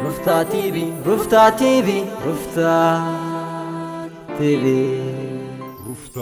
ሩፍታ ቲቪ፣ ሩፍታ ቲቪ፣ ሩፍታ ቲቪ። ሩፍታ።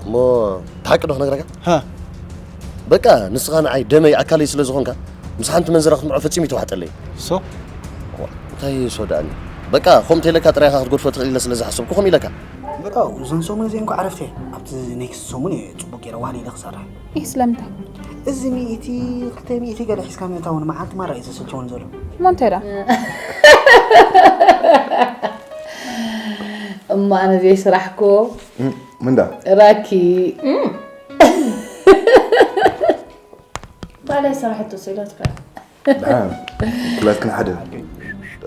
እሞ ሓቂ ዶ ክነግረካ? ሃ። በቃ ንስኻ ንዓይ ደመይ ኣካለይ ስለ ዝኾንካ፣ ምስ ሓንቲ መንዝራ ክትምዖ ፈጺሙ ይተዋሕጠለይ። ሶ? ዋ፣ እንታይ ሶ ደኣኒ? በቃ ከምኡ ተይለካ ጥራይኻ ክትጎድፎ ትኽእል ኢለ ስለ ዝሓሰብኩ ከምኡ ኢለካ። በቃ እዞን ሰሙን እዚኦም እኮ ዕረፍቲ እየ። ኣብቲ ኔክስት ሰሙን እየ ጽቡቅ ገይረ ዋህሊ ኢለ ክሰርሕ። ይህ ስለምንታይ? እዚ ሚእቲ፣ ክልተ ሚእቲ ገለ ሒዝካ ምእታው ንመዓልቲ ማራ እዩ ዘሰልቸውን ዘሎ። እሞ እንታይ ደኣ? እሞ ኣነ ዘይስራሕኩ። እም፣ ምንዳ? ራኪ። እም። ባዕለይ ሰራሕቶ ስኢላትካ። ደሓን። ክላስክን ሓደ።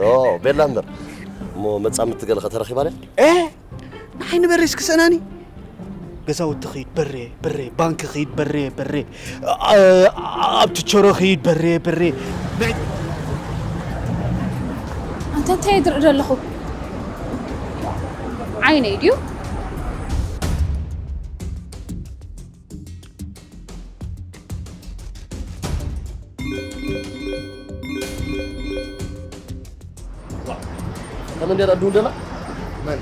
ኦ፣ ቤላ እምበር። እሞ መጻምድቲ ገለ ከተረኺባ ድያ? ኤ! ንዓይ ንበሬ እስኪ ሰናኒ። ገዛውቲ ኺድ በሬ፣ በሬ፣ ባንኪ ኺድ በሬ፣ በሬ። ኣ-፣ ኣብቲ ቸሮ ኺድ በሬ፣ በሬ። ናይ ኣንተ እንታይ ትርኢ ዘለኹ? ዓይነይ ድዩ? ከመይ እንድያ ድውል ደላ? መን?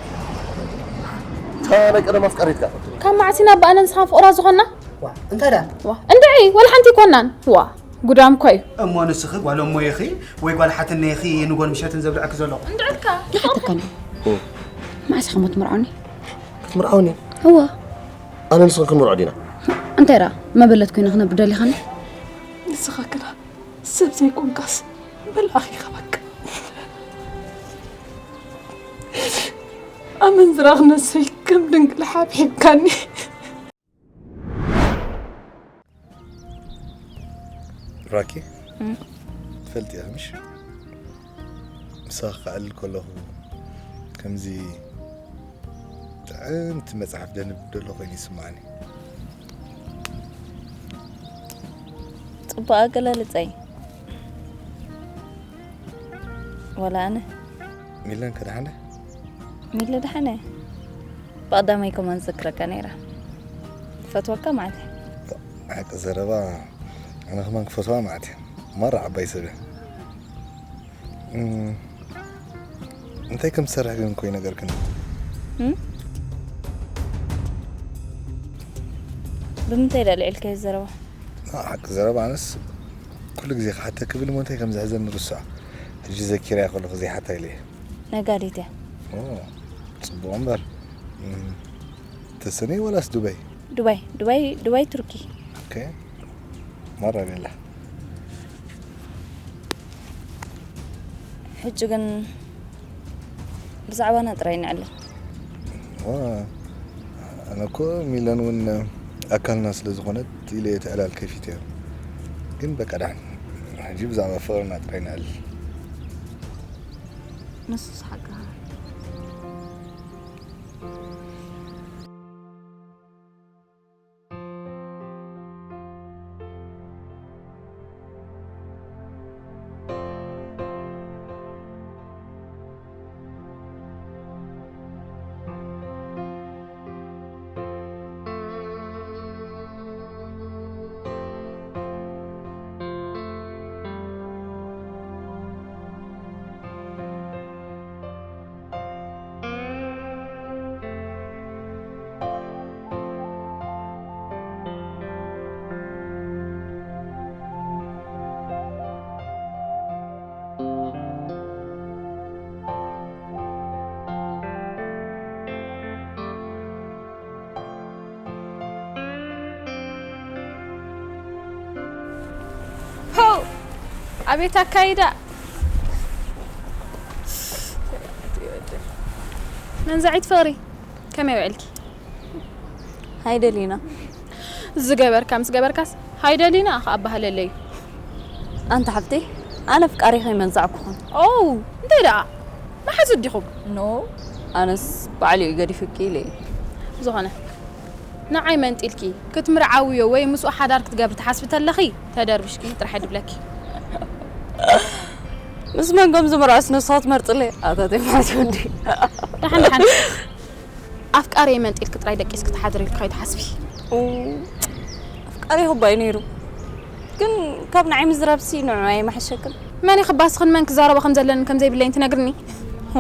እታ ናይ ቀደም ኣፍቃሪትካ። ካብ መዓስ ኢና ብኣነን ንስኻን ፍቑራት ዝኾንና? ዋ፣ እንታይ ደኣ? ዋ፣ እንድዒ፣ ወላ ሓንቲ ኣይኮናን። ዋ፣ ጉዳም እኮ እዩ። እሞ ንስኺ ጓል እሞይ ኢኺ ወይ ጓል ሓትነይ ኢኺ ንጎን ምሸትን ዘብልዐኪ ዘለኹ? እንድዕልካ። ይሓተካ ነው። ኦ። መዓስ ኢኻ እሞ ትምርዓውኒ? ክትምርዓውኒ? እዋ። ኣነ ንስኽን ክንምርዖ ዲና? እንታይ ደኣ፣ መበለት ኮይነ ክነብር ደሊኻኒ? ንስኻ ግና ሰብ ዘይኮንካስ መልኣኽ ኢኻ በቃ። ኣመንዝራ ክመስል ከም ድንግል ሓብሒብካኒ። ራኪ፣ እም። ትፈልጢ ኢኺ ምሽ? ምሳኺ ክዕልል ከለኹ ከምዚ ጥዕምቲ መጽሓፍ ደንብብ ደሎ ኮይኑ ይስምዓኒ። ጽቡቕ ኣገላልጻ እዩ። ዋላ ኣነ። ሚለን ከ ደሓን ድያ? ሚለ ደሓን እያ። ብቐዳማይ ከማን ዝዝክረካ ነይራ። ክፈትወካ ማለት እየ። ሓቂ ዘረባ፣ ኣነ ከማን ክፈትዋ ማለት እየ። ማራ ዓባይ ሰብ እያ። እም፣ እንታይ ከም ትሰርሕ ግን እኮ ይነገርክን። እም? ብምንታይ ደኣ ልዒልካዮ ዘረባ? ኣ፣ ሓቂ ዘረባ ኣነስ ኩሉ ግዜ ክሓተኪ ብል እሞ እንታይ ከም ዝሕዘኒ ርስዖ። ሕጂ ዘኪረያ ከለኹ ዘይሓታ ኢለ እየ። ነጋዲት እያ። ኦ፣ ጽቡቕ እምበር። እም፣ ተሰነይ ወላስ ዱባይ? ዱባይ፣ ዱባይ፣ ዱባይ ቱርኪ። ኦኬ። ማራ ቤላ። ሕጂ ግን ብዛዕባና ጥራይ ንዕልል። ዋ፣ ኣነ እኮ ሚለን እውን ኣካልና ስለ ዝኾነት ኢለ እየ እቲ ዕላል ከፊተዮ። ግን በቃ ደሓን፣ ሕጂ ብዛዕባ ፍቕርና ጥራይ ንዕልል። ንሱስ ሓቅኻ። ኣቤት ኣካይዳ። መንዛዒት ፍቕሪ፣ ከመይ ውዕልኪ? ሃይ ደሊና። ዝገበርካ ምስ ገበርካስ ሃይ ደሊና ከኣ ኣባህለለይ እዩ። ኣንታ ሓፍተይ፣ ኣነ ኣፍቃሪ ከይመንዛዕኩኹም። ኦው፣ እንታይ ደኣ? መሓዙት ዲኹም? ኖ፣ ኣነስ ባዕሉ እዩ ገዲፉኪ ኢለ እየ። ዝኾነ፣ ንዓይ መንጢልኪ ክትምርዓውዮ ወይ ምስኡ ሓዳር ክትገብሪ ትሓስቢ ተለኺ፣ ተደርቢሽኪ ጥራሕ ድብለኪ። ምስ መን ከም ዝምርዐስ ንስኻ ትመርጽለይ? ኣታ ተይ ማለት ወዲ። ደሓን፣ ደሓን። ኣፍቃሪየይ መንጢልኪ ጥራይ ደቂስኪ ትሓድሪ ኢልኪ ከይትሓስቢ። ኡ፣ ኣፍቃሪ ይኹባይ ነይሩ። ግን ካብ ንዓይ ምዝራብሲ ንዑ ኣይመሓሸክን። መን ይኽባስኽን መን ክዛረቦ ከም ዘለኒ ከም ዘይብለይን ትነግርኒ?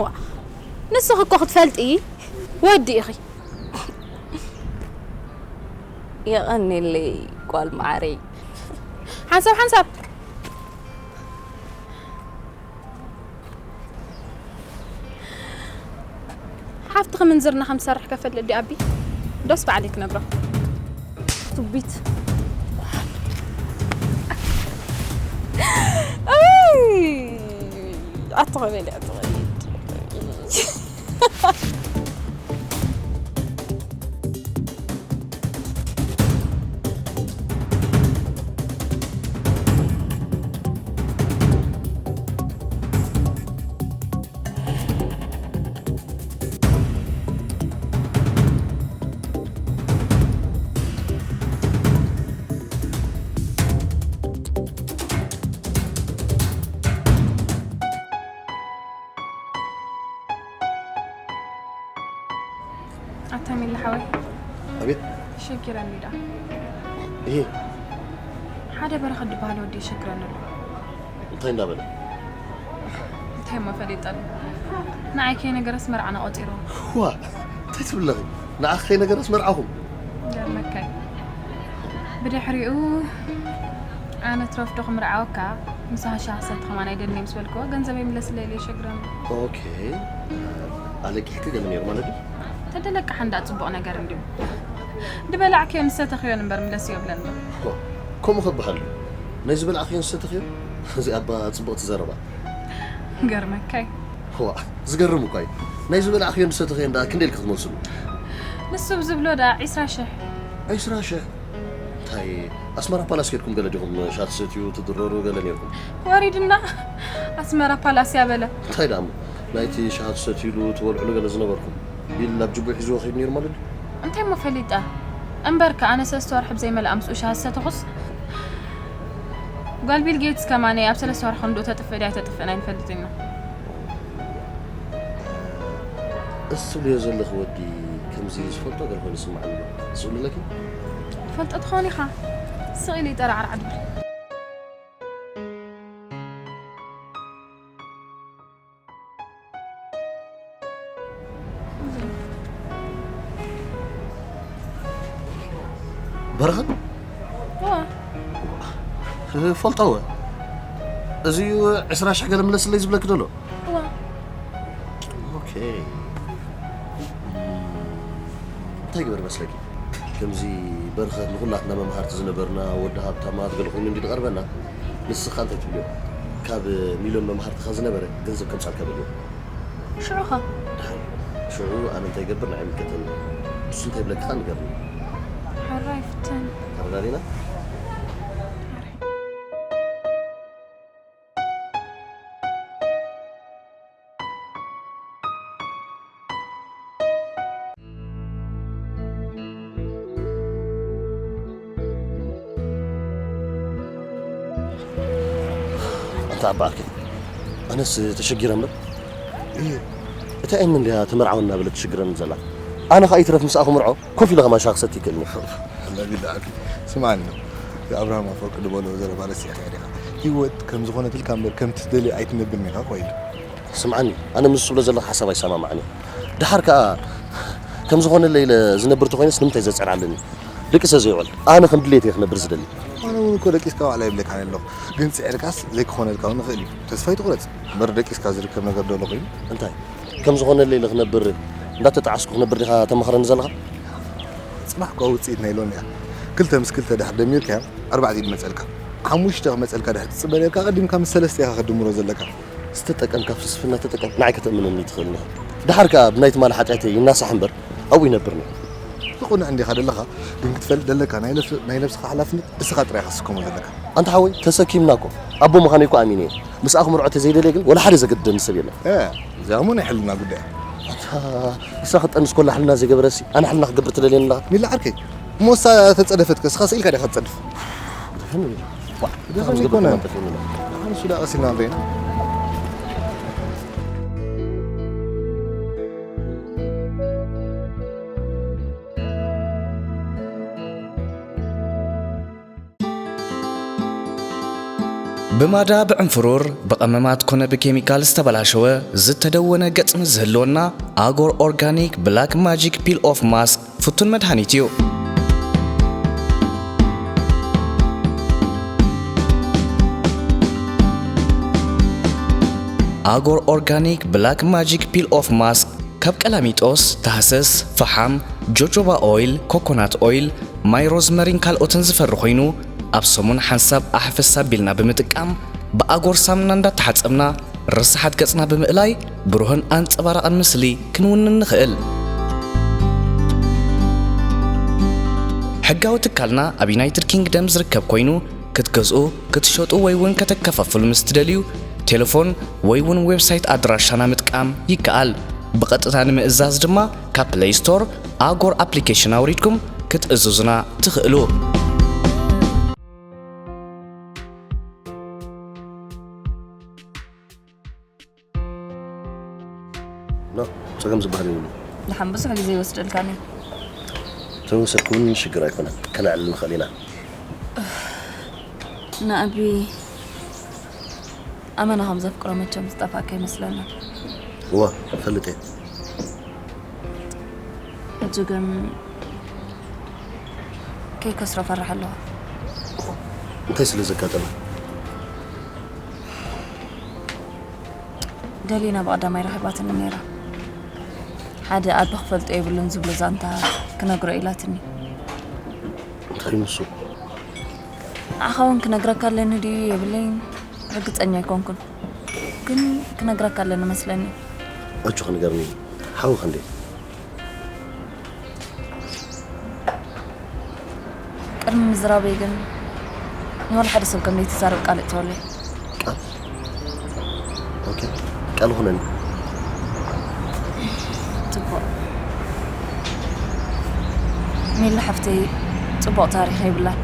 ዋ፣ ንስኺ እኮ ክትፈልጢ ወዲ ኢኺ። የቐንየለይ ጓል መዓረይ። ሓንሳብ ሓንሳብ። ሓፍትኺ ምንዝርና ከም ትሰርሕ ከፈልጥ ድዩ ኣቢ? ዶስ ባዕለይ ክነግሮ? ቱቢት። ኣይ! ኣትኸበሊ፣ ኣትኸበሊ። ኣታ ሚሊ ሓወይ። ኣቤት። ሸጊረኒ ዳ። እሄ። ሓደ በረኸት ዝበሃል ወዲ ይሸግረኒ ኣሎ። እንታይ እንዳበለ? እንታይ እሞ ፈሊጠሉ? ንዓይ ከይነገረስ መርዓና ቆጺሩ። ዋ፣ እንታይ ትብለኺ? ንዓኺ ከይነገረስ መርዓኹም? ገርመካይ። ብድሕሪኡ ኣነ ትረፍዶ ክምርዓወካ፣ ምሳኻ ሻሂ ክሰቲ ከማን ኣይደልን እየ ምስ በልክዎ፣ ገንዘበይ ምለስለይ ኢለ ይሸግረኒ። ኦኬ። ኣለቂሕኪ ገለ ነይሩ ማለት ድዩ? ተደለቅሓ እንዳ ጽቡቕ ነገር እንድዩ። ዝበላዕክዮን ዝሰተኽዮን እምበር ምለስዮ ብለኒ። ዋ፣ ከምኡ ከበሃል ድዩ? ናይ ዝበላዕክዮን ዝሰተኽዮን? እዚኣ እባ ጽብቕቲ ዘረባ። ገርመካይ። ዋ፣ ዝገርም እኳ እዩ። ናይ ዝበላዕክዮን ዝሰተኽዮን ደኣ ክንደይ ኢልኪ ክትመልስሉ? ንሱ ብዝብሎ ደኣ ዒስራ ሽሕ። ዒስራ ሽሕ? እንታይ፣ ኣስመራ ፓላስ ኬድኩም ገለ ዲኹም ሻሂ ትሰትዩ፣ ትድረሩ ገለ ኔርኩም? ወሪድና ኣስመራ ፓላስ እያ በለ። እንታይ ደኣ እሞ፣ ናይቲ ሻሂ ትሰትዩሉ፣ ትበልዕሉ ገለ ዝነበርኩም ቢል ኣብ ጅቡኡ ሒዝዎ ከይዱ ኔሩ ማለት ድዩ? እንታይ እሞ ፈሊጠ? እምበርከ ኣነ ሰለስተ ወርሒ ብዘይመልኣ ምስኡ ሻሂ ዝሰተኹስ፣ ጓል ቢል ጌትስ ከማነ ኣብ ሰለስተ ወርሒ ክንድኡ ተጥፍእ ድያ ኣይተጥፍእን ኣይንፈልጥን ኢና። እዚ ትብልዮ ዘለኺ ወዲ ከምዚ ዝፈልጦ ገለ ኮይኑ ይስምዓኒ ኣሎ። ስእሉ ኣለኪ? ትፈልጦ ትኸውን ኢኻ። ስቕ ኢሉ ይጠራዕራዕ ድብል። በረኸት? እዋ። ፈልጦ እወ። እዚ እዩ ዕስራ ሽሕ ገለ ምለስለይ ዝብለኪ ዘሎ? እዋ። ኦኬ። እንታይ ግበር መስለኪ? ከምዚ በረኸት ንኹላትና መምሃርቲ ዝነበርና ወዲ ሃብታማት ገለ ኮይኑ እንዲ ዝቐርበና፣ ንስኻ እንታይ ትብልዮ? ካብ ሚልዮን መምሃርትኻ ዝነበረ ገንዘብ ከምጻልካ በልዮ። ሽዑ ኸ? ደሓን። ሽዑ ኣነ እንታይ ይገብር ንዓይ ይምልከተኒ። ንሱ እንታይ ይብለኪ ኸኣ ንገርኒ። ሕራይ ፍትን። ተረዳዲና? ኣንታ ዓቢ ዓርከይ፣ ኣነስ ተሸጊረ እምበር። እየ። እታ ኤሚ እንድያ ተመርዓወኒ እናበለት ትሽግረኒ ዘላ። ኣነ ኸኣ ይትረፍ ምስኣ ክምርዖ ኮፍ ኢለ ከማን ሻሂ ክሰቲ ይክእልኒ። ኣላ ቢላ ዓርከይ፣ ስምዓኒ፣ እዚ ኣብርሃም ኣፈወርቂ ዝበሎ ዘረባ ረሲዕካዮ ዲኻ? ህይወት ከም ዝኾነት ኢልካ እምበር ከምቲ ትደልዮ ኣይትነብርን ኢኻ እኮ ኢሉ። ስምዓኒ፣ ኣነ ምስ ዝብሎ ዘለኹ ሓሳብ ኣይሰማማዕን እዩ። ደሓር ከኣ ከም ዝኾነለይ ኢለ ዝነብር ተኾይነስ ንምንታይ ዘጽዕር ኣለኒ? ደቂሰ ዘይውዕል፣ ኣነ ከም ድሌት እየ ክነብር ዝደሊ። ኣነ እውን እኮ ደቂስካ ዋዕላ ይብለካ ኣለኹ። ግን ጽዒርካስ ዘይክኾነልካ እውን ይኽእል እዩ። ተስፋ ኣይትቑረጽ። እምበር ደቂስካ ዝርከብ ነገር ዶ ኣሎ ኮይኑ? እንታይ? ከም ዝኾነለይ ኢለ ክነብር፣ እንዳተጣዓስኩ ክነብር ዲኻ ተማኽረኒ ዘለኻ? ጽባሕ እኮ ውጽኢት ናይ ሎሚ እያ። ክልተ ምስ ክልተ ድሕር ደሚርካያ፣ ኣርባዕተ እዩ ዝመጸልካ። ሓሙሽተ ክመፀልካ ድሕር ትፅበ ነርካ፣ ቀዲምካ ምስ ሰለስተ ኢኻ ክድምሮ ዘለካ። ዝተጠቀምካ ፍልስፍና ተጠቀም፣ ንዓይ ከተእምነኒ ትኽእል ኢኻ። ደሓር ከኣ ብናይ ትማሊ ሓጢኣተይ ይናሳሕ እምበር ኣብኡ ይነብር ነይሩ። ትቕኑዕ እንዲኻ ዘለኻ፣ ግን ክትፈልጥ ዘለካ ናይ ነፍስ-፣ ናይ ነብስኻ ሓላፍነት እስኻ ጥራይ ኢኻ ትስከሞ ዘለካ። ኣንታ ሓወይ፣ ተሰኪምና እኮ። ኣቦ ምዃነይ እኮ ኣሚነ እየ። ምስኣ ክምርዖ ተዘይደልየ ግን ወላ ሓደ ዘገድደኒ ሰብ የለን። እ፣ እዚኣ እሞ ናይ ሕልና ጉዳይ እያ። ኣታ፣ ንሳ ክትጠንስ ኮላ ሕልና ዘይገበረሲ፣ ኣነ ሕልና ክገብር ትደልየኒ ኣለኻ? ሚላ ዓርከይ፣ እሞ ንሳ ተጸደፈትከ፣ እስኻ ስኢልካ ዲኻ ትጸድፍ? ደኸም ይኮነ። ንሱ ደኣ ቀሲልና ንበይና። ብማዳ ብዕንፍሩር፣ ብቐመማት ኮነ ብኬሚካል ዝተበላሸወ፣ ዝተደወነ ገጽ ምስ ዝህልወና፣ ኣጎር ኦርጋኒክ ብላክ ማጂክ ፒል ኦፍ ማስክ ፍቱን መድሃኒት እዩ። ኣጎር ኦርጋኒክ ብላክ ማጂክ ፒል ኦፍ ማስክ ካብ ቀላሚጦስ፣ ታህሰስ፣ ፈሓም፣ ጆጆባ ኦይል፣ ኮኮናት ኦይል፣ ማይ ሮዝመሪን ካልኦትን ዝፈሪ ኮይኑ፣ ኣብ ሰሙን ሓንሳብ ኣሕፈስ ኣቢልና ብምጥቃም፣ ብኣጎር ሳሙና እንዳተሓጸብና፣ ርሳሓት ገጽና ብምእላይ፣ ብሩህን ኣንጸባራቕን ምስሊ ክንውንን ንኽእል። ሕጋዊ ትካልና ኣብ ዩናይትድ ኪንግደም ዝርከብ ኮይኑ፣ ክትገዝኡ፣ ክትሸጡ ወይ እውን ከተከፋፍሉ ምስ ትደልዩ፣ ቴሌፎን ወይ እውን ዌብሳይት ኣድራሻና ምጥቃም ይከኣል። ብቐጥታ ንምእዛዝ ድማ ካብ ፕለይ ስቶር ኣጎር ኣፕሊኬሽን ኣውሪድኩም ክትእዝዙና ትኽእሉ። ኖ፣ ጸገም ዝበሃል የብሉን። ደሓን ብዙሕ ግዜ ይወስደልካኒ። ተወሰድኩ እውን ሽግር ኣይኮነን፣ ከነዕልል ንኽእል ኢና። ንኣቢ ኣመና ከም ዘፍቅሮ መቸም ዝጠፍኣካ ይመስለኒ። እዋ፣ እፈልጥ እየ። ሕጂ ግን ከይከስሮ ፈራሕ ኣለኹ። እንታይ ስለ ዘጋጠመ? ደሊና ብቐዳማይ ረኺባትኒ ነይራ። ሓደ ኣቢ ክፈልጦ የብሉን ዝብሎ ዛንታ ክነግሮ ኢላትኒ። እንታይ ንሱ? ንዓኻ እውን ክነግረካ ኣለኒ ድዩ የብለይን ርግጸኛ ኣይኮንኩን። ግን ክነግረካ ኣለኒ መስለኒ። ኣጆኺ ንገርኒ፣ ሓዊ ክንደይ? ቅድሚ ምዝራበይ ግን ንወላ ሓደ ሰብ ከም ዘይትዛረብ ቃል እተወለይ። ቃል? ኦኬ፣ ቃል ኹነኒ። ጽቡቕ። ሜላ ሓፍተይ ጽቡቕ ታሪኽ የብላን።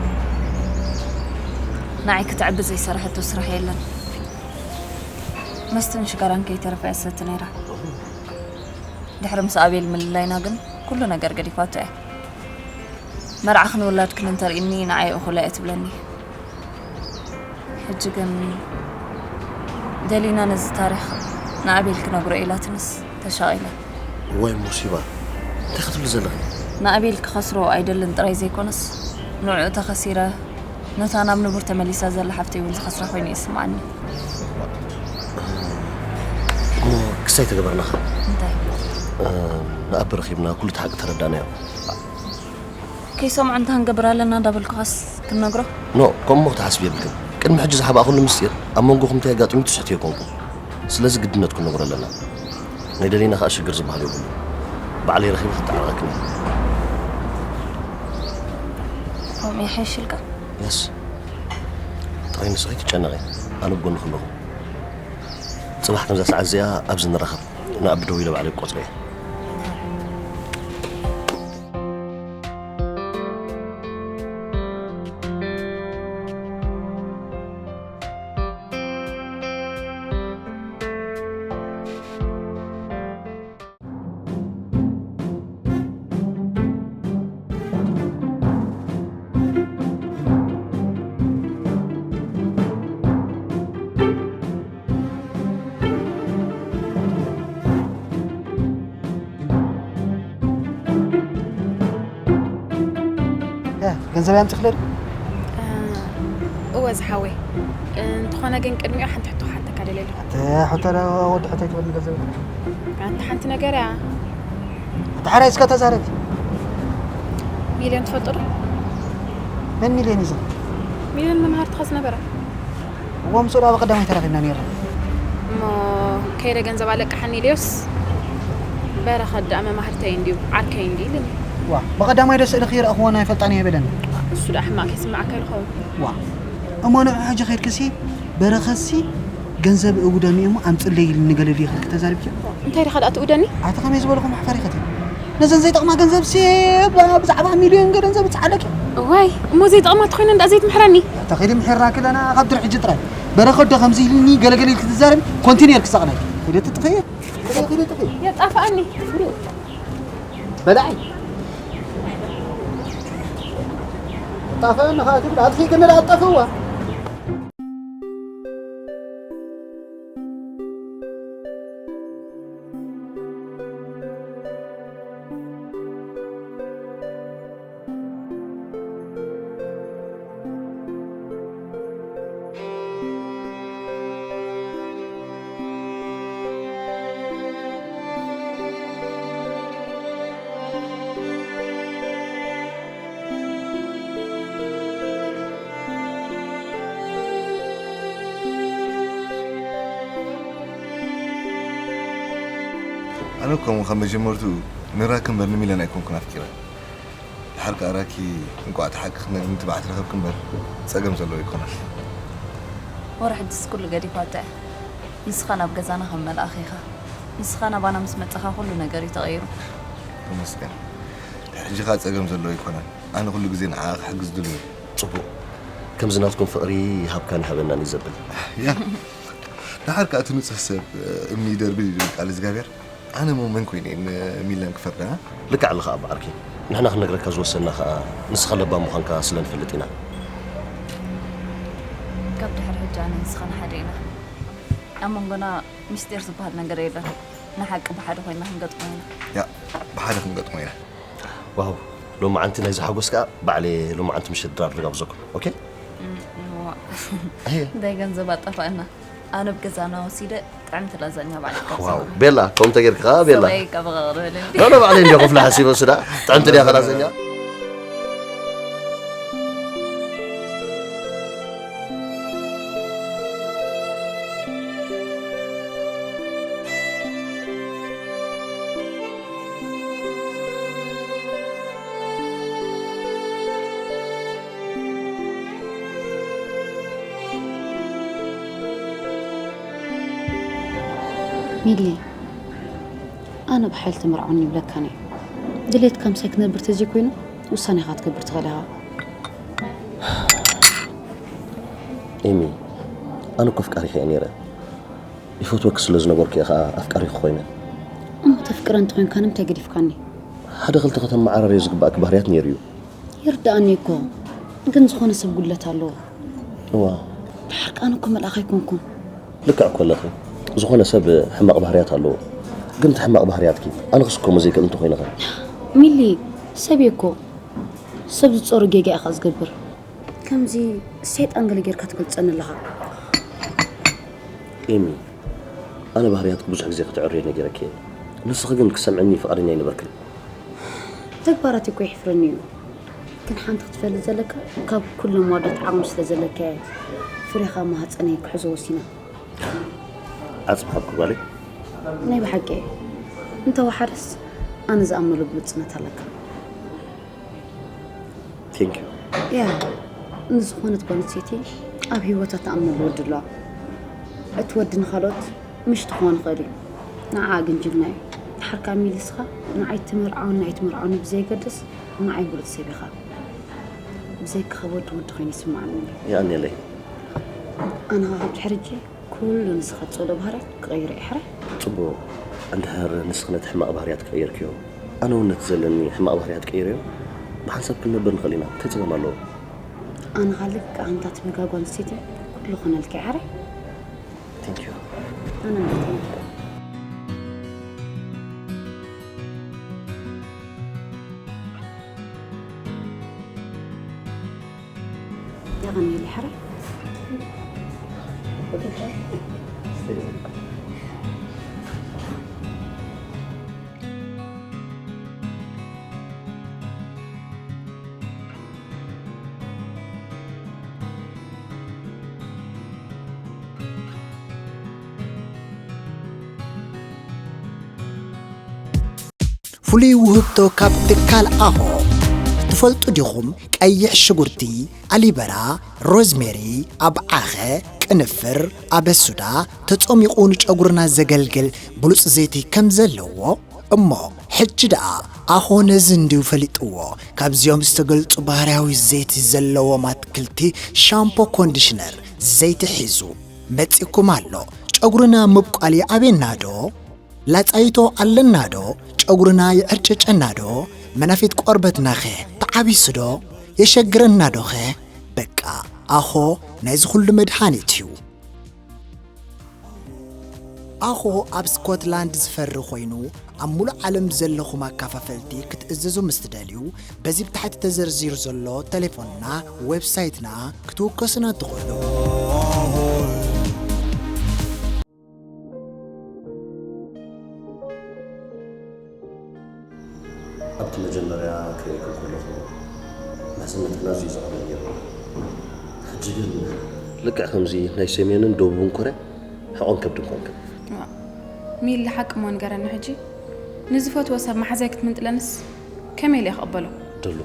ንዓይ ክትዕቢ ዘይሰራሐቶ ስራሕ የለን። መስተን ሽጋራን ከይተረፈ እያ ትሰቲ ነይራ። ድሕሪ ምስ ኣቤል ምልላይና ግን ኩሉ ነገር ገዲፋቶ እያ። መርዓ ክንውላድ ክንንተርእኒ ንዓይ እኹል እያ ትብለኒ። ሕጂ ግን ደሊና ነዚ ታሪኽ ንኣቤል ክነግሮ ኢላትንስ ተሻቒለ። ወይ ሙሲባ፣ እንታይ ክትብሊ ዘለኺ? ንኣቤል ክኸስሮ ኣይደልን ጥራይ ዘይኮነስ፣ ንዕኡ ተኸሲረ፣ ነታ ናብ ንቡር ተመሊሳ ዘላ ሓፍተይ እውን ዝኸስራ ኮይኑ ይስምዓኒ። እሞ ክሳይ ተገበርናኻ? እንታይ? እ፣ ንኣቢ ረኺብና ኩሉ እቲ ሓቂ ተረዳእናዮ። ከይሰምዖ እንታይ ክንገብር ኣለና እንዳበልኩኻስ ክንነግሮ? ኖ፣ ከምኡ ክትሓስቢ የብልክን። ቅድሚ ሕጂ ዝሓባእኹሉ ምስጢር ኣብ መንጎኹም እንታይ ኣጋጢሙ ትስሕቲ ኣይኮንኩን። ስለዚ ግድነት ክንነግሮ ኣለና። ናይ ደሊና ከኣ ሽግር ዝበሃል የብሉን። ባዕለይ ረኺበ ክተዓረቐክን እየ። ከምኡ ይሓይሽ ኢልካ? የስ። ጥራይ ንስኺ ኣይትጨነቒ። ኣነ ብጎንኺ ኣለኹ። ጽባሕ ከምዛ ሰዓት እዚኣ ኣብዚ ንራኸብ። ንኣቢ ደዊለ ባዕለይ ክቆጽሮ እየ። እ፣ ገንዘብ ኣምፂእክለ ድዩ? እ፣ እወ ዝሓወይ። እንተኾነ ግን ቅድሚኡ ሓንቲ ሕቶ ክሓተካ ደልየ ኣለኹ። ኣንተ ሕቶ ዶ ወዲ ሕቶ ኣይትበልኒ ገንዘብ። ኣንተ ሓንቲ ነገር እያ። ኣንተ ሓራይ እስከ ተዛረቢ። ሚልዮን ትፈልጦ ዶ? መን ሚልዮን እዩ ዘሎ? ሚለን መምሃርትኻ ዝነበራ? እዋ፣ ምስኡ ደኣ ብቐዳማይ ተራኺብና ነይርና። እሞ ከይደ ገንዘብ ኣለቅሓኒ ኢለዮስ፣ በረኸት ደኣ መማህርተይ እንድዩ፣ ዓርከይ እንድዩ ኢልኒ። ዋ፣ ብቐዳማይ ዶ ስእልኺ ይረእኽዎ ናይ ፈልጣኒ እየ በለኒ። እሱ ደኣ ሕማቕ ከይስምዓካ ይኸውን። ዋ፣ እሞ ንዑ ሕጂ ከይድክሲ፣ በረኸትሲ ገንዘብ እው ደሚኡ እሞ ኣምፅለይ ኢልኒ ገለ ድዩ ኢልኪ ተዛሪብኪ? እንታይ ዲኻ ደኣ ትእውደኒ? ኣቲ ከመይ ዝበልኹ መሕፈሪኸት እዩ። ነዘን ዘይጠቕማ ገንዘብ ሲ ብዛዕባ ሚልዮን ገንዘብ ትዓለኪ። እዋይ፣ እሞ ዘይጠቕማ ተኾይነ እንዳ ዘይትምሕረኒ። ተኸይዲ ምሕራ ክለና ካብ ድር ሕጂ ጥራይ። በረኸት ዶ ከምዚ ኢልኒ ገለገለ ኢልኪ ትዛረቢ ኮንቲነር ክሳቕናይ። ሂደት ትኸየ። ሂደት ትኸየ። የጣፍኣኒ። በላዒ። ጣፈን ኻትብል ኣጥፊ ክንዳ ኣጠፍዋ። ኣነ እኮ ካብ መጀመርትኡ ንራኪ እምበር ንሚለን ኣይኮንኩን ኣፍቂረ። ድሓር ከኣ ራኪ እንቋዕ እቲ ሓቂ ክትነግርኒ ትብዓት ረኸብኪ እምበር ጸገም ዘለዎ ኣይኮነን። ወረ ሕጅስ ኩሉ ገዲፋቶ እያ። ንስኻ ናብ ገዛና ከም መልኣኽ ኢኻ። ንስኻ ናባና ምስ መጻኻ ኩሉ ነገር እዩ ተቐይሩ። ተመስገን። ድሕሪ ሕጂ ከኣ ጸገም ዘለዎ ኣይኮነን። ኣነ ኩሉ ግዜ ንዓኣ ክሕግዝ ድሉው እየ። ጽቡቕ። ከምዚ ናትኩም ፍቕሪ ይሃብካን ይሃበናን እዩ ዘብል። ያ። ደሓር ከኣ እቲ ንጹህ ሰብ እምኒ ይደርብይ እዩ ዝብል ቃል እግዚኣብሔር። ኣነ እሞ መን ኮይነ እየ ንሚለን ክፈርዳ? ልክዕ ኣለኻ ኣባ ዓርኪ። ንሕና ክንነግረካ ዝወሰንና ከኣ ንስኻ ለባም ምዃንካ ስለ ንፈልጥ ኢና። ካብ ድሕሪ ሕጂ ኣነ ንስኻን ሓደ ኢና። ኣብ መንጎና ምስጢር ዝበሃል ነገር የለን። ንሓቂ ብሓደ ኮይና ክንገጥሞ ኢና። ያ፣ ብሓደ ክንገጥሞ ኢና። ዋው፣ ሎማዓንቲ ናይዚ ሓጎስ ከኣ ባዕለየ ሎማዓንቲ ምሸት ድራር ልጋብዘኩም። ኦኬ? እም፣ እዋ። ኣየ። እንታይ ገንዘብ ኣጠፋእና። ኣነ ኣብ ገዛና ወሲደ ጥዕምቲ ላዛኛ ባዕለይ ክጋብዘኩም። ዋው፣ ቤላ፣ ከምኡ እንተጌርካ ከኣ ቤላ። ሰበይ ከበቐቕርብልኒ። ኖ፣ ኖ፣ ባዕለይ እንዲዮ ክፍላ ሓሲበ ስዳ። ጥዕምቲ ድያ ላዛኛ? ሚሊ፣ ኣነ ብሓይሊ ተመርዓውኒ ይብለካን እየ። ድሌትካ ምሳይ ክነብር ተዘይኮይኑ፣ ውሳኔኻ ክትገብር ትኽእል ኢኻ። ኤሚ፣ ኣነ እኮ ኣፍቃሪኺ እየ ነይረ። ይፈትወኪ ስለ ዝነበርኩ እየ ኸኣ ኣፍቃሪኺ ኮይነ። እሞ ተፍቅረ እንተኾይንካ ንምንታይ ገዲፍካኒ? ሓደ ክልተ ከተመዓራርዮ ዝግባእኪ ባህርያት ነይሩ እዩ። ይርድኣኒ እኮ፣ ግን ዝኾነ ሰብ ጉድለት ኣለዎ። እዋ። ድሓር ከኣ ኣነ እኮ መልኣኽ ኣይኮንኩን። ልክዕ እኮ ኣለኺ። ዝኾነ ሰብ ሕማቕ ባህርያት ኣለዎ። ግን እቲ ሕማቕ ባህርያትኪ ኣነ ክስከሞ ዘይክእል እንተኾይነ ኸ? ሚሊ፣ ሰብ እየ እኮ። ሰብ ዝጾሮ ጌጋ ኢኻ ዝገብር። ከምዚ ሰይጣን ገለ ጌርካ ትገልጸኒ ኣለኻ። ኤሚ፣ ኣነ ባህርያትኪ ብዙሕ ግዜ ከተዕርዮ ነጊረኪ እየ። ንስኺ ግን ክሰምዐኒ ፍቓደኛ ኣይነበርክን። ተግባራት እኮ የሕፍረኒ እዩ። ግን ሓንቲ ክትፈልጥ ዘለካ፣ ካብ ኩሎም ኣወዳት ዓቕሚ ስለ ዘለካ እየ ፍሬኻ ማህጸነይ ክሕዞ ወሲነ። ዓጽሚ ሃብኪ ጓለይ። ናይ ብሓቂ። እንተወሓደስ ኣነ ዝኣምነሉ ብሉጽነት ኣለካ። Thank you። ያ፣ ንዝኾነት ጓል ኣንስተይቲ ኣብ ህይወታ ትኣምነሉ ወዲ ኣለዋ። እቲ ወዲ ንኻልኦት ምሽቲ ክኾን ይኽእል እዩ። ንዓኣ ግን ጅግና እዩ። ድሓር ከኣ ሚሊ ንስኻ ንዓይ ትመርዓውኒ ኣይትመርዓውኒ ብዘየገድስ ንዓይ ብሉጽ ሰብ ኢኻ። ብዘይካኻ ወዲ ወዲ ኮይኑ ይስምዓኒ። የቐንየለይ። ኣነ ኸኣ ካብ ድሕሪ ሕጂ ኩሉ ንስኻ ትጸልኦ ባህርያት ክቕይሮ እየ ሕራይ። ጽቡቕ። እንድሕር ንስኺ ነቲ ሕማቕ ባህርያት ቀይርክዮ፣ ኣነ እውን ነቲ ዘለኒ ሕማቕ ባህርያት ቀይረዮ፣ ብሓንሳብ ክንነብር ንኽእል ኢና። እንታይ ጸገም ኣለዎ? ኣነ ኸኣ ልክዕ ኣንታ ትብልካ ጓል ኣንስተይቲ ኩሉ ክኾነልኪ እየ ሕራይ። Thank you። ኣነ እውን thank you። የቐንየለይ ሕራይ። ፍሉይ ውህብቶ ካብ ትካል ኣሆ። ትፈልጡ ዲኹም? ቀይሕ ሽጉርቲ፣ ኣሊበራ፣ ሮዝሜሪ፣ ኣብዓኸ፣ ቅንፍር፣ ኣበሱዳ ተጸሚቑ ንጨጉርና ዘገልግል ብሉጽ ዘይቲ ከም ዘለዎ እሞ፣ ሕጂ ደኣ ኣኾ ነዚ እንድዩ ፈሊጥዎ። ካብዚኦም ዝተገልጹ ባህርያዊ ዘይቲ ዘለዎም ኣትክልቲ፣ ሻምፖ፣ ኮንዲሽነር፣ ዘይቲ ሒዙ መጺእኩም ኣሎ። ጨጉርና ምብቋል ይኣብየና ዶ? ላጻይቶ ኣለና ዶ? ጨጉርና ይዕርጨጨና ዶ? መናፊት ቆርበትናኸ ተዓቢሱ ዶ? የሸግረና ዶኸ? በቃ፣ ኣኾ ናይዚ ኩሉ መድሃኒት እዩ። ኣኾ ኣብ ስኮትላንድ ዝፈሪ ኮይኑ፣ ኣብ ሙሉእ ዓለም ዘለኹም ኣካፋፈልቲ ክትእዝዙ ምስ ትደልዩ፣ በዚ ብታሕቲ ተዘርዚሩ ዘሎ ቴሌፎንና፣ ዌብሳይትና ክትውከሱና ትኽእሉ። ኣብቲ መጀመርያ ክርእየኩም ከለኹ፣ መሕዝነትና ኣዝዩ ዘቐልል ነይሩ። ሕጂ ግን፣ ልክዕ ከምዚ ናይ ሰሜንን ደቡብን ኮርያ ሕቖን ከብድን ኮንክን። እዋ፣ ሚሊ፣ ሓቂ እሞ ንገረኒ ሕጂ። ንዝፈትዎ ሰብ መሓዛይ ክትምንጥለንስ ከመይ ኢለ ክቕበሎ? ደሉ፣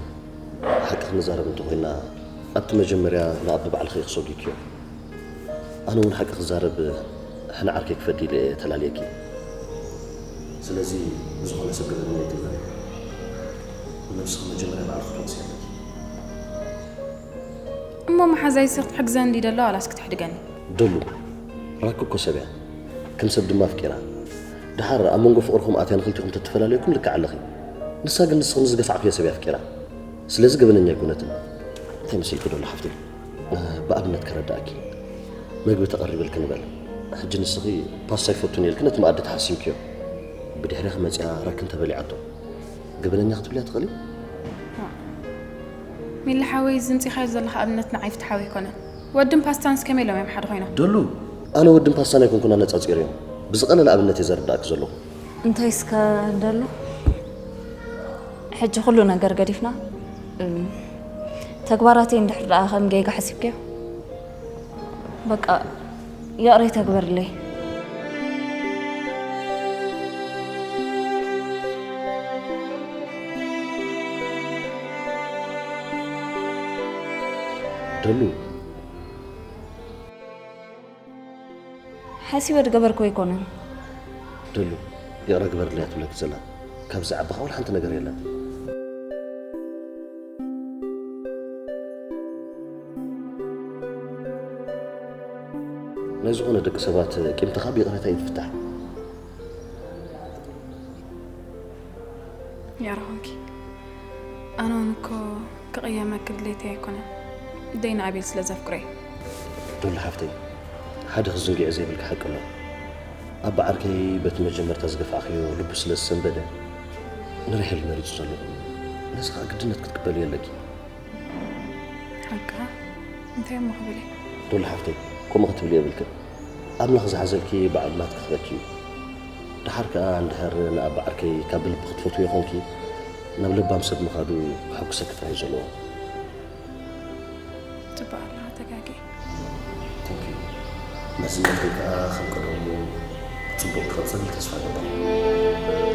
ሓቂ ክንዛረብ እንተኾይና፣ ኣብቲ መጀመርያ ንኣቢ ባዕልኺ ክሰጉኪዮ። ኣነ እውን ሓቂ ክዛረብ፣ ሕነ ዓርከይ ክፈዲ ኢለ እየ ተላልየኪ። ስለዚ ብዝኾነ ሰብ ገበነኛ ኣይትግበሪ። ንነብስኺ መጀመርያ ባዕልኺ ክትወቕሲ ኣለኪ። እሞ መሓዛይስ ክትሕግዘኒ ድዩ ደሎ ዋላስ ክትሕድገኒ? ደሉ፣ ራኪ እኮ ሰብ እያ። ከም ሰብ ድማ ኣፍቂራ። ደሓር ኣብ መንጎ ፍቕርኹም ኣትያ ንኽልቲኹም ተትፈላለየኩም ልክዕ ኣለኺ። ንሳ ግን ንስኺ ንዝገፋዕክዮ ሰብ እያ ኣፍቂራ። ስለዚ ገበነኛ ኣይኮነትን። እንታይ መሲልኪ ደሎ ሓፍተይ? ብኣብነት ከረዳእኪ። መግቢ ተቐሪበልኪ ንበል። ሕጂ ንስኺ ፓስታ ይፈቱን ኢልኪ ነቲ መኣዲ ተሓሲምክዮ። ብድሕሪኺ መጺኣ ራኪ እንተበሊዓቶ፣ ገበነኛ ክትብልያ ትኽእሊ? ሚሊ ሓወይ፣ እዚ ምጺኻዮ ዘለኻ ኣብነት ንዓይ ፍትሓዊ ኣይኮነን። ወድን ፓስታንስ ከመይ ኢሎም እዮም ሓደ ኮይኖም? ደሉ፣ ኣነ ወድን ፓስታን ኣይኮንኩን ኣነጻጺረዮም። ብዝቐለለ ኣብነት እየ ዘረዳእኪ ዘለኹ። እንታይ እስከ ደሉ? ሕጂ ኩሉ ነገር ገዲፍና፣ እም፣ ተግባራተይ እንድሕር ደኣ ከም ጌጋ ሓሲብክዮ፣ በቃ ይቕሬ ተግበርለይ። ደሉ፣ ሓሲበ ዝገበርኩ ኣይኮነን። ደሉ፣ ይቕረ ግበርለይ እያ ትብለኪ ዘላ። ካብዚ ዓባኻ ወላ ሓንቲ ነገር የለን። ናይ ዝኾነ ደቂ ሰባት ቂምታኻ ብይቕሬታ እዩ ዝፍታሕ። ያረኾንኪ፣ ኣነ እውን እኮ ክቕየመኪ ድሌተይ ኣይኮነን። ደይ ንኣቤል ስለ ዘፍቅሮ እዩ። ዶሊ ሓፍተይ፣ ሓደ ክዝንግዕ ዘይብልኪ ሓቂ ኣሎ። ኣባ ዓርከይ በቲ መጀመርታ ዝገፋዕክዮ ልቡ ስለ ዝሰንበደ ንራሄል መሪጹ ዘሎ። ነዚ ኸኣ ግድነት ክትቅበልዮ ኣለኪ። ሓቅኻ? እንታይ እሞ ክብል እየ? ዶሊ ሓፍተይ፣ ከምኡ ክትብሊ የብልክን። ኣምላኽ ዝሓዘልኪ በዓል ናትኪ ክበኪ እዩ። ደሓር ከኣ እንድሕር ንኣባ ዓርከይ ካብ ልቢ ክትፈትውዮ ኾንኪ፣ ናብ ለባም ሰብ ምኻዱ ከሐጉሰኪ ጥራይ እዩ ዘለዎ። ጽቡቕ ኣለኻ፣ ተጋግየ። Thank you። መዝነተይ ከኣ ከም ቀደሙ ጽቡቕ ክቕጽል ተስፋ እገብር።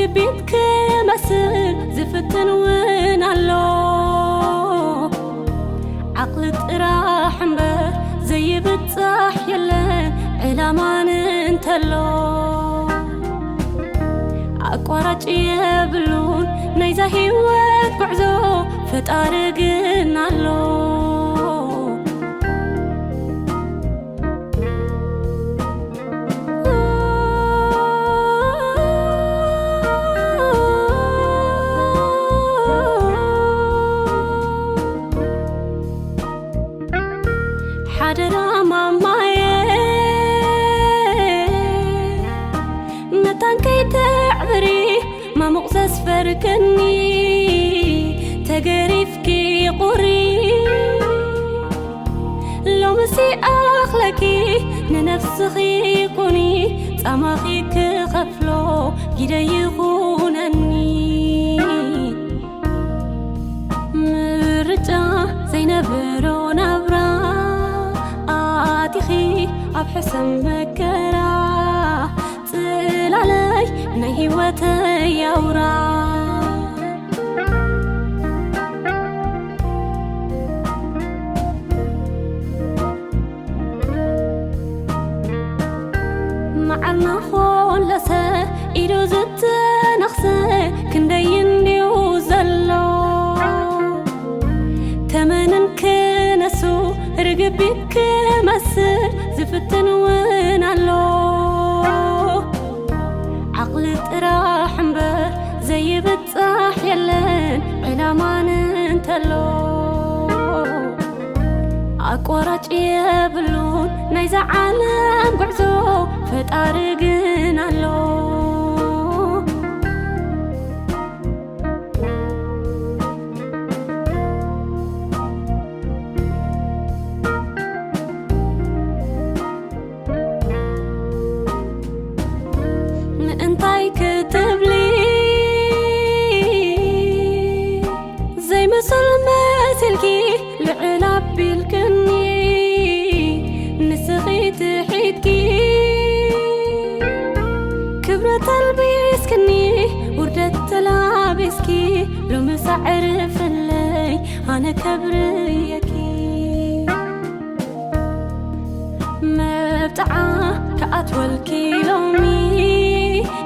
ክቢት ክመስል ዝፍትን እውን ኣሎ። ዓቕሊ ጥራሕ እምበር ዘይብጻሕ የለን ዕላማን እንተሎ። ኣቋራጭ የብሉን ናይዛ ህይወት ጉዕዞ፣ ፈጣሪ ግን ኣሎ። ሓደራ ማማየ መታን ከይተዕብሪ፣ ማሙቕ ዘስፈርክኒ ተገሪፍኪ ቁሪ። ሎምሲ ኣኽለኪ ንነፍስኺ ኩኒ፣ ጻማኺ ክኸፍሎ ግደ ይኹነኒ። ምርጫ ዘይነበሮ ናብራ ኣቲኺ ኣብ ሕሰም መከራ፣ ጽላለይ ናይ ህይወተይ ኣውራ። መዓርና ኾለሰ ኢሉ ዝተነኽሰ ክንደይ እንድዩ ዘሎ። ተመንን ክነሱ ርግቢት ክመስል ዝፍትን እውን ኣሎ። ዓቕሊ ጥራሕ እምበር ዘይብጻሕ የለን ዕላማን እንተሎ። ኣቋራጭ የብሉን ናይዛ ዓለም ጉዕዞ፣ ፈጣሪ ግን ኣሎ። ምእንታይ ክትብሊ ዘይምሱል መሲልኪ፣ ልዕል ኣቢልክኒ ንስኺ ትሒትኪ። ክብረት ኣልቢስክኒ፣ ውርደት ተላቢስኪ፣ ሎሚ ሳዕሪ ፍለይ ኣነ ከብርየኪ። መብጽዓ ክኣትወልኪ ሎሚ፣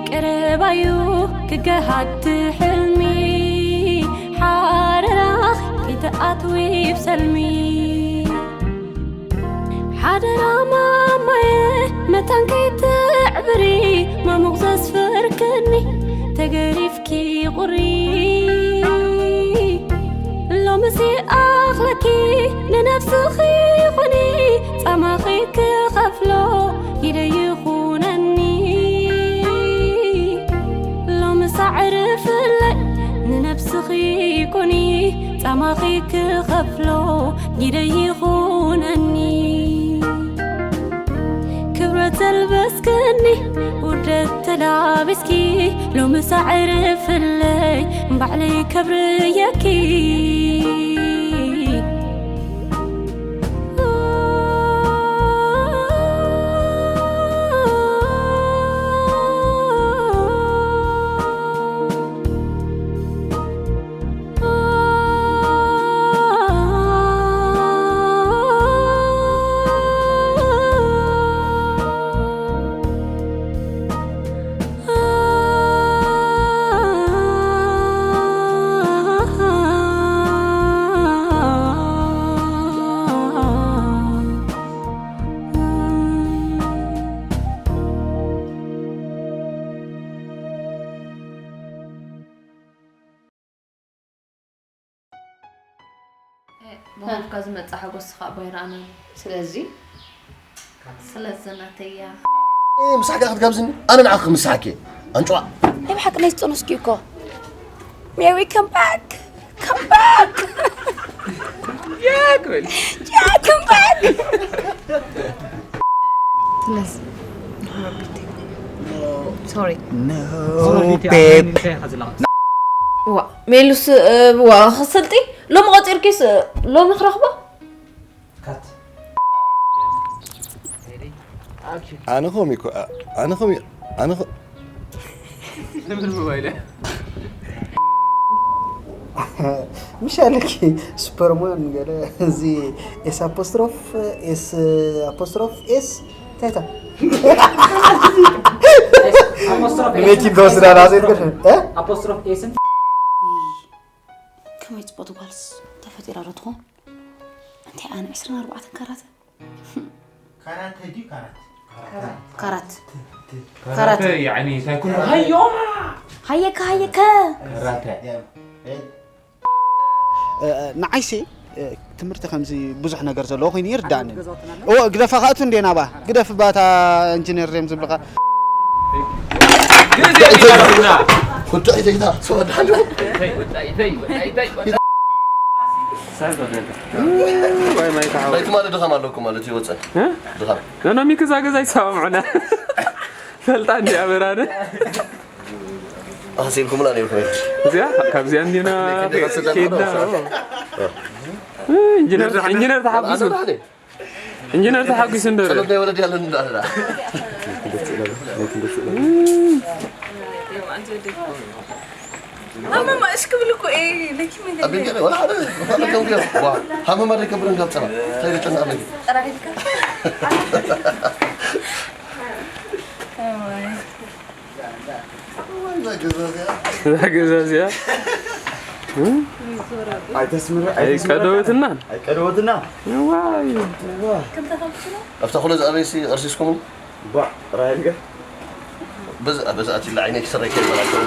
ቀረባዩ ክገሃድ ትሕልሚ፣ ሓረራኺ ከይትኣትዊ ብሰልሚ። ሓደራ ማማየ መታን ከይትዕብሪ፣ ማሙቕ ዘስፈርክኒ ተገሪፍኪ ቁሪ። ሎምሲ ኣኽለኪ ንነፍስኺ ኹኒ፣ ጻማኺ ክኸፍሎ ግደ ይኹነኒ። ሎሚ ሳዕሪ ፍለይ ንነፍስኺ ኩኒ፣ ጻማኺ ክኸፍሎ ግደ ይኹነኒ። ክብረት ዘልበስክኒ ውርደት ተላቢስኪ፣ ሎሚ ሳዕሪ ፍለይ ባዕለይ ከብርየኪ። ብሞትካ ዝመጽእ ሓጎስ ስኻዕ እባ ኣይረኣናን። ስለዚ ስለዚ ናተያ። ምሳሕካ ክትጋብዝኒ ኣነ ንዓኺ ክምስሓኪ ኣንጭዋ። ናይ ብሓቂ ናይ ዝጸነስኪ እኮ። Mary, come back. Come back. Yeah, good. Yeah, come back. ስለዚ ሶሪ። No, babe. ዋ ሜሉስ ዋ ክሰልጢ ሎሚ ቆጺርኪስ ሎሚ ክረኽቦ። ኣነ ኸም እኮ ኣነ ኸም ኣነ ኸ- ምን ሞባይል ምሻለኪ ሱፐርማን ገለ እዚ ኤስ ኣፖስትሮፍ ኤስ ኣፖስትሮፍ ኤስ እንታይ እታ ንመኪን ተወስዳ ናዘት ግን ኣፖስትሮፍ ኤስን ከመይ ፅቡቅ ትጓልስ ተፈጢራ ዶ ትኾን እንታይ ኣነ ዕስራን ኣርባዕተን ካራተ ካራተ ድዩ ካራት ካራት ካራተ ያኒ እንታይ ኩሉ ሃዮ ሃየካ ሃየካ ካራተ ንዓይሲ ትምህርቲ ከምዚ ብዙሕ ነገር ዘለዎ ኮይኑ ይርዳእኒ እዎ ግደፋ ካእቱ እንዴ ናባ ግደፍ ባታ ኢንጂነር ሬም ዝብልካ ግዜ ይላልና ቁጥዕ ዘይታ ሰወዳሉ ሳይ በደልካ ወይ ማይ ተዓወት ናይቲ ማለት ድኻም ኣለኩም ማለት ይወፅእ ድኻም ነኖሚ ክዛ ገዛ ይሰማምዑና ፈልጣ እንዲያ በራደ ኣሲልኩምላ ነርኩም እዚኣ ካብዚኣ እንዲና ከይድና ኢንጂነር ኢንጂነር ተሓጉሱ ኢንጂነር ተሓጉሱ እንዶ ጸሎት ናይ ወለድ ያለን እንዳላ ኣመማ እሽ ክብል እኮ እየ ለኪ ምን ኣቤት ገለ ወላ ሓደ ወላ ከም ገለ ዋ ሃመማ ደይ ከብረን ገብጸና ታይደ ጨና ኣለኝ ጠራሪልካ ገዛ እዚኣ ኣይተስምር ቀደወትና ኣይቀደወትና ዋይ ኣብታ ኩሎ ዝኣበይሲ ቀርሲስኩም ባ ራይልገ በዛ በዛ ኣቲ ለዓይነ ክሰረይ ከይበላቸው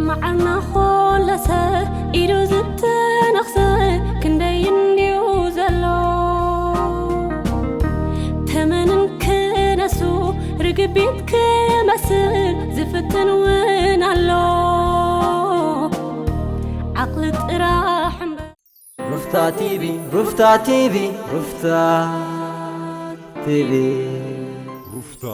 መዓና ኾለሰ ኢዱ ዝተነኽሰ ክንደይ እንድዩ ዘሎ ተመንን ክነሱ ርግቢት ክመስል ዝፍትን እውን ኣሎ ዓቕሊ ጥራሕ እምበር ሩፍታ ቲቪ ሩፍታ ቲቪ ሩፍታ ቲቪ ሩፍታ